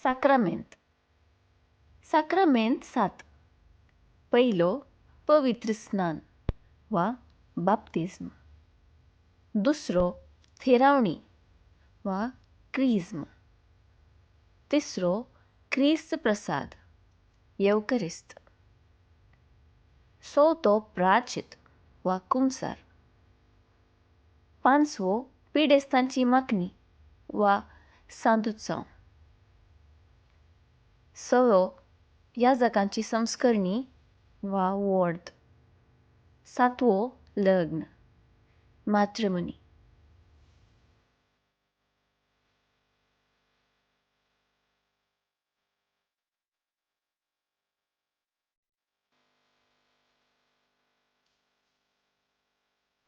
साक्रामेंत। साक्रामेंत सात। पयलो पवित्र स्नान वा बाप्तिज्म। दुसरो थेरावणी वा क्रिज्म। तिसरो क्रिस्त प्रसाद येवकरिस्त। चवथो प्राचित वा कुमसार। पांचवो पिडेस्तांची मागणी वा सांतुत्सव। सवो याजकांची संस्करणी वा वॉर्द। सातवो लग्न मॅट्रिमोनी।